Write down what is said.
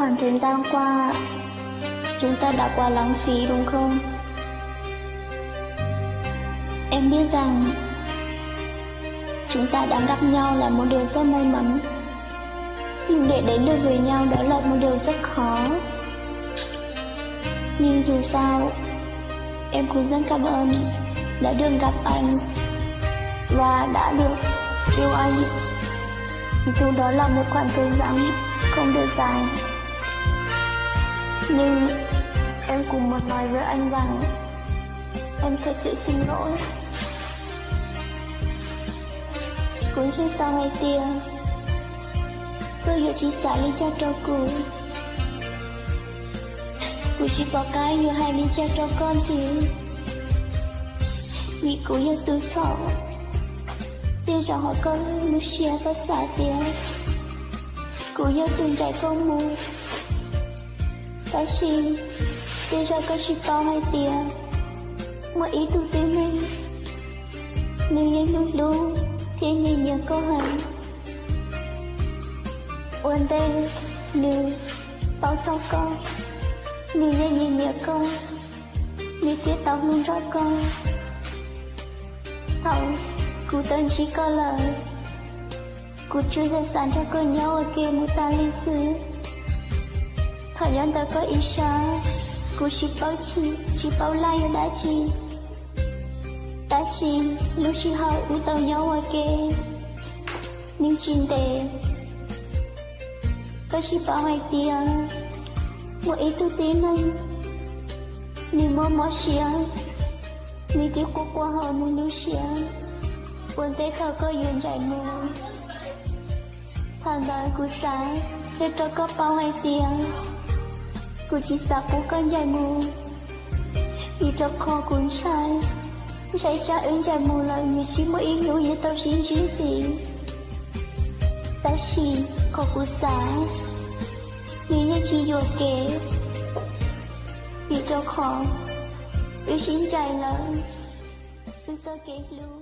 Khoảng thời gian qua, chúng ta đã quá lãng phí đúng không? Em biết rằng chúng ta đã gặp nhau là một điều rất may mắn, nhưng để đến được với nhau đó là một điều rất khó. Nhưng dù sao, em cũng rất cảm ơn đã được gặp anh và đã được yêu anh. Dù đó là một khoảng thời gian không được dài, nhưng em cũng muốn nói với anh rằng em thật sự xin lỗi. Kuv ntseeg tau hais tias koj yuav tsis xav li cas rau kuv. Kuv tsis pom qab yuav hais li cas rau koj ntxiv, vim kuv yog tus txhaum. Tej zaum hauv koj lub siab koj xav tias kuv yog tus ncaim koj mus, tab sis tej zaum koj tsis paub hais tias muaj ib tug tib neeg, nws yeej hlub hlub thiab nyiam nyiam koj heev. Ua ntej nws paub txog koj, nws yeej nyiam nyiam koj, nws thiaj tau hlub nrog koj. Thaum kuv tau ntsib koj lawm, kuv tsuas yog xav nrog koj nyob ua ke mus tas li xwb. Thaum nyob ntawm koj ib sab, kuv tsis paub txhij tsis paub laj yog dab tsi, tab sis lub sij hawm wb tau nyob ua ke, nws tsis ntev. Koj tsis paub hais tias muaj ib tug tib neeg, nws mob mob siab, nws twb quaj quaj hauv nws lub siab, ua ntej thaum koj yuav ncaim mus. Thaum ntawd kuv xav qhia rau koj paub hais tias kuv tsis xav pub koj ncaim mus, vim rau qhov kuv ntshai, ntshai tsam wb ncaim mus lawm nws tsis muaj ib hnub yuav tau sib ntsib ntxiv. Tab sis qhov kuv xav, nws yeej tsis yuam kev, vim rau qhov wb sib ncaim lawm, wb txoj kev hlub